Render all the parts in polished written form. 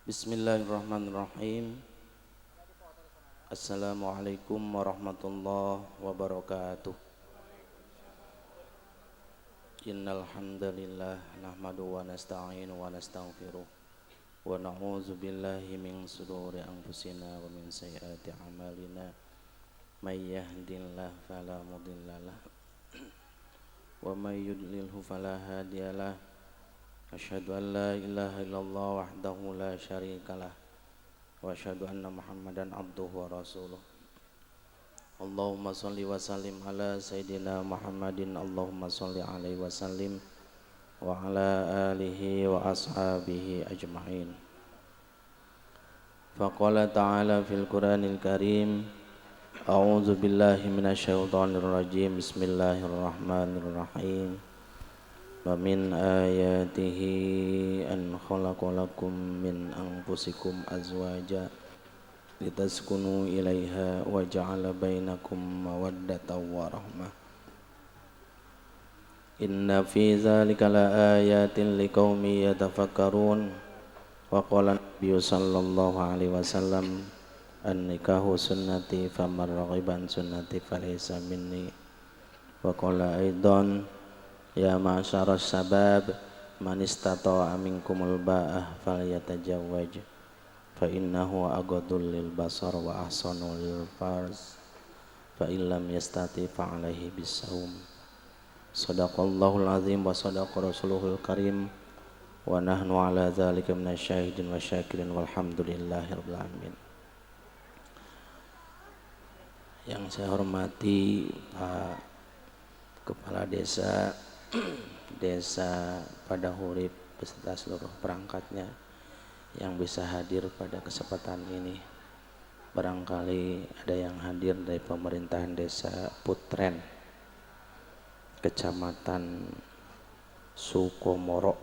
Bismillahirrahmanirrahim. Assalamualaikum warahmatullahi wabarakatuh. Innal hamdalillah nahmadu wa nasta'inu wa nastaghfiruh wa na'udzu billahi min shururi anfusina wa min sayyiati a'malina. May yahdihillahu fala mudhillalah wa may yudlilhu fala hadiyalah. Asyhadu an la ilaha illallah wahdahu la syarikalah wa asyhadu anna Muhammadan abduhu wa rasuluh. Allahumma shalli wa sallim ala sayyidina Muhammadin. Allahumma shalli alaihi wa sallim wa ala alihi wa ashabihi ajma'in. Faqala ta'ala fil Qur'anil Karim, a'udzu billahi minasyaitonir rajim. Bismillahirrahmanirrahim. Wa min ayatihi an khalaqalakum min anfusikum azwaja litaskunu ilaiha wa ja'ala bainakum mawaddatan wa rahmah. Inna fi dzalika laayatin liqaumin yatafakkarun. Wa qala nabiyyu sallallahu alaihi wasallam, an-nikahu sunnati faman raghiba an sunnati falaysa minni. Wa qala aidan, ya ma'syaras sabab man istata'a minkumul ba'ah falyatajawwaj fa innahu aghadul lil basar wa ahsanu lil farz fa illam yastati fa alaihi bisawm. Sadaqallahul azim wa sadaqa rasuluhul karim wa nahnu ala dzalika minasyahidin wa syakirin walhamdulillahi rabbil alamin. Yang saya hormati Pak Kepala Desa Desa Padahurip beserta seluruh perangkatnya yang bisa hadir pada kesempatan ini. Barangkali ada yang hadir dari pemerintahan Desa Putren, Kecamatan Sukomoro.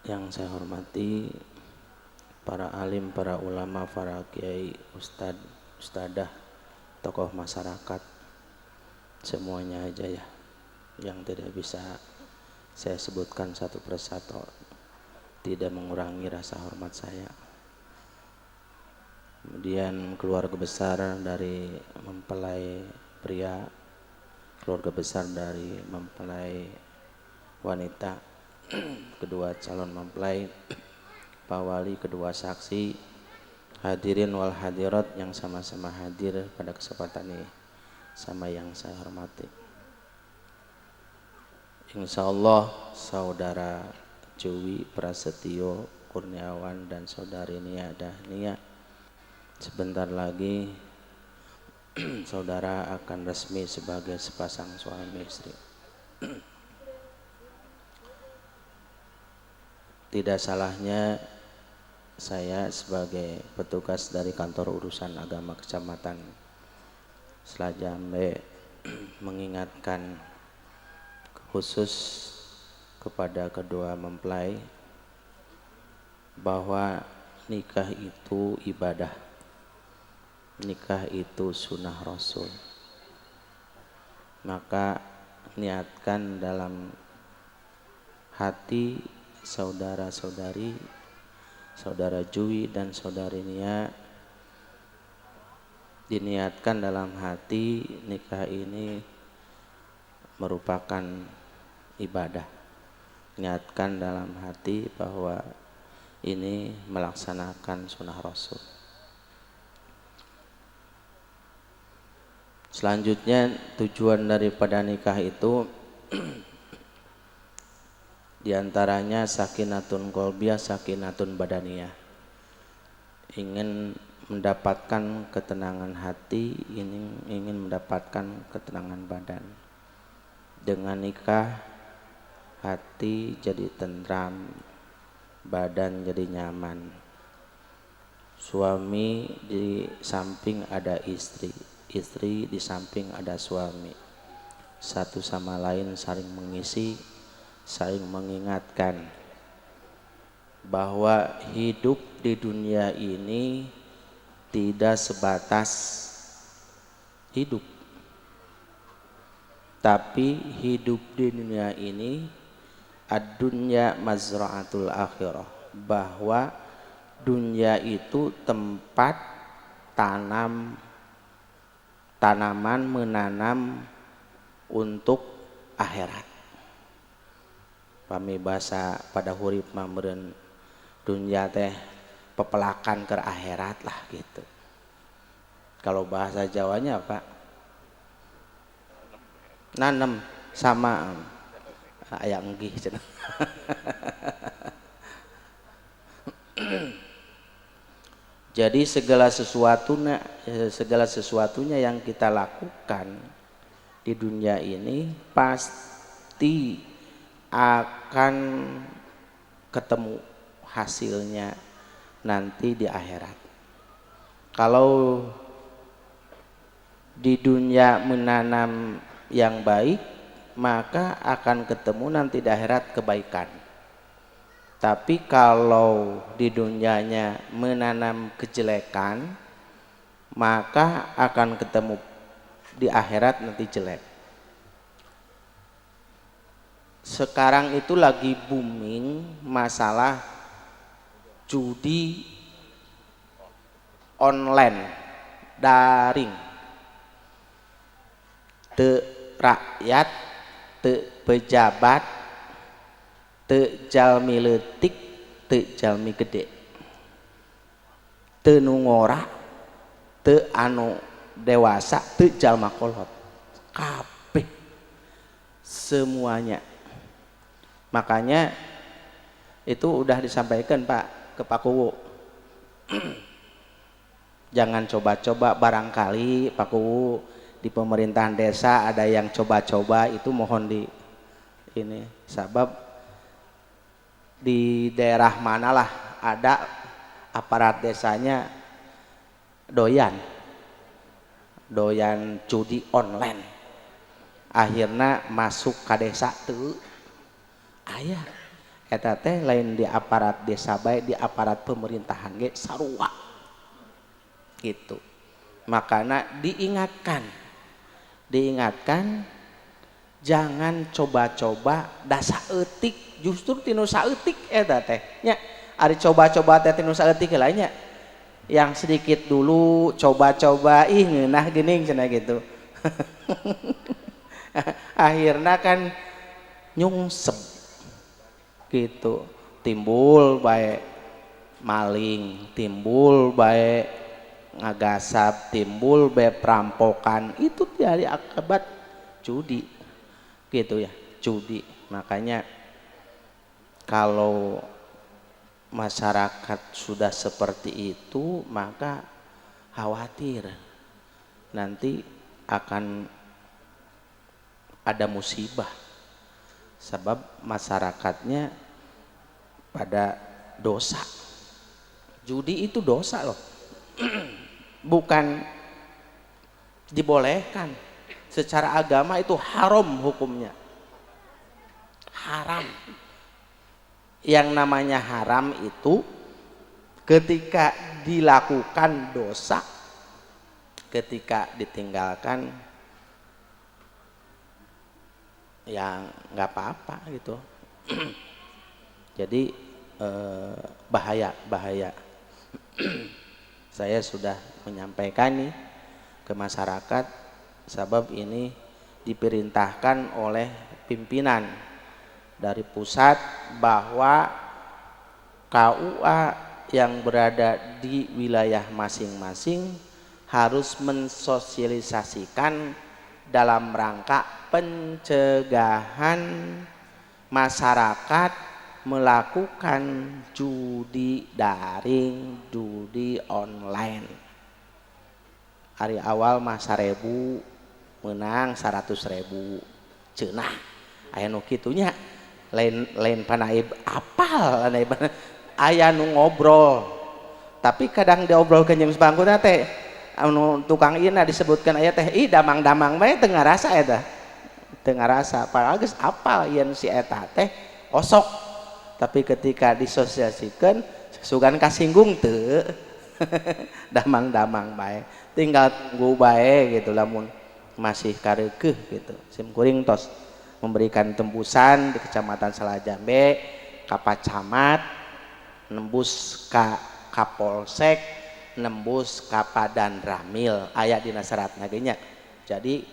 Yang saya hormati para alim, para ulama, para kiai, ustad, ustadah, tokoh masyarakat, semuanya aja ya, yang tidak bisa saya sebutkan satu persatu, tidak mengurangi rasa hormat saya. Kemudian keluarga besar dari mempelai pria, keluarga besar dari mempelai wanita, kedua calon mempelai, Pak Wali, kedua saksi, hadirin wal hadirat yang sama-sama hadir pada kesempatan ini, sama yang saya hormati. Insya Allah saudara Jui Prasetyo Kurniawan dan saudari Nia Dahnia sebentar lagi saudara akan resmi sebagai sepasang suami istri. Tidak salahnya saya sebagai petugas dari kantor urusan agama Kecamatan Selajambe mengingatkan khusus kepada kedua mempelai bahwa nikah itu ibadah, nikah itu sunnah Rasul. Maka niatkan dalam hati saudara-saudari, saudara Jui dan saudari Nia, diniatkan dalam hati nikah ini merupakan ibadah. Niatkan dalam hati bahwa ini melaksanakan sunnah Rasul. Selanjutnya tujuan daripada nikah itu diantaranya sakinatun qalbiyah, sakinatun badaniyah. Ingin mendapatkan ketenangan hati, ingin mendapatkan ketenangan badan. Dengan nikah hati jadi tentram, badan jadi nyaman. Suami di samping ada istri, istri di samping ada suami. Satu sama lain saling mengisi, saling mengingatkan bahwa hidup di dunia ini tidak sebatas hidup, tapi hidup di dunia ini Ad-dunya mazra'atul akhirah, bahwa dunia itu tempat tanam tanaman, menanam untuk akhirat. Pami bahasa pada hurip mah meureun dunia teh pepelakan ke akhirat lah gitu. Kalau bahasa Jawanya apa? Nanem sama aya enggih cenah. Jadi segala sesuatunya yang kita lakukan di dunia ini pasti akan ketemu hasilnya nanti di akhirat. Kalau di dunia menanam yang baik, maka akan ketemu nanti di akhirat kebaikan. Tapi kalau di dunianya menanam kejelekan, maka akan ketemu di akhirat nanti jelek. Sekarang itu lagi booming masalah judi online daring. Teu rakyat, teu pejabat, teu jalmi leutik, teu jalmi gede, teu nu ngora, teu anu dewasa, teu jalma kolot, kabeh semuanya. Makanya itu udah disampaikan Pak ke Pak Kuwu. Jangan coba-coba, barangkali Pak Kuwu di pemerintahan desa ada yang coba-coba, itu mohon di ini, sabab di daerah manalah ada aparat desanya doyan judi online, akhirnya masuk ke desa tuh aya eta teh lain di aparat desa bae, di aparat pemerintahan ge sarua gitu. Makanya diingatkan jangan coba-coba da saeutik, justru tinu saeutik eta teh nya. Ari coba-coba teh tinu saeutik heula nya, yang sedikit dulu coba-coba, ih ngeunah geuning cenah gitu. Akhirna kan nyungsep gitu, timbul bae maling, timbul bae ngagasap, timbul bae perampokan, itu dari akibat judi gitu ya, judi. Makanya kalau masyarakat sudah seperti itu, maka khawatir nanti akan ada musibah, sebab masyarakatnya pada dosa. Judi itu dosa loh. Bukan dibolehkan. Secara agama itu haram hukumnya. Haram. Yang namanya haram itu ketika dilakukan dosa, ketika ditinggalkan ya nggak apa-apa gitu. Jadi bahaya. Saya sudah menyampaikan nih ke masyarakat, sebab ini diperintahkan oleh pimpinan dari pusat bahwa KUA yang berada di wilayah masing-masing harus mensosialisasikan dalam rangka pencegahan masyarakat melakukan judi daring, judi online. Hari awal mah 1.000 menang 100.000 cenah. Aya nu kitunya, lain panaib apal, aya nu ngobrol. Tapi kadang diobrolkeun jeung sebangkuna teh anu tukang ieu disebutkan aya teh ih damang-damang bae teu ngarasa eta. Teu ngarasa, padahal geus apal yen si eta teh osok. Tapi ketika disosialisasikan sugan kasinggung teu. Damang-damang bae, tinggal tunggu bae gitu lamun masih kareukeuh gitu. Sim kuring tos Memberikan tembusan di Kecamatan Salajambe ka Pak Camat, nembus ka Kapolsek, nembus ka Danramil, aya dina seratna ge nya. Jadi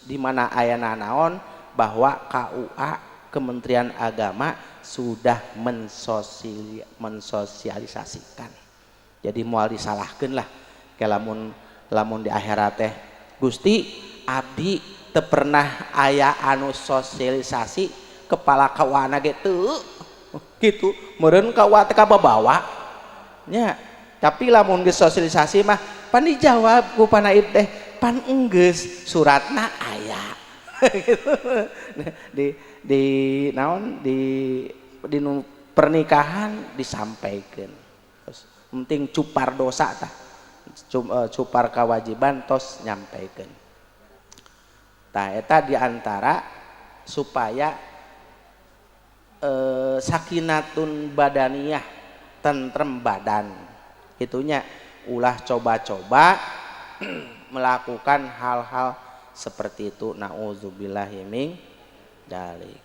di mana aya nanaon bahwa KUA, Kementerian Agama, sudah mensosialisasikan. Jadi moal disalahkan lah ke lamun lamun di akhirat teh, "Gusti, abdi teu pernah aya anu sosialisasi, kepala KUA ge teu," gitu meureun KUA teh kababawa nya. Tapi lamun geus sosialisasi mah pan dijawab ku Pak Naib teh, "Pan enggeus suratna aya," gitu. Di naon, di nu pernikahan disampaikan. Terus penting cupar dosa tah, cupar kewajiban, tos nyampaikan. Tah, eta diantara supaya sakinatun badaniyah, tentrem badan itunya, ulah coba-coba melakukan hal-hal seperti itu, naudzubillahi min dzalik.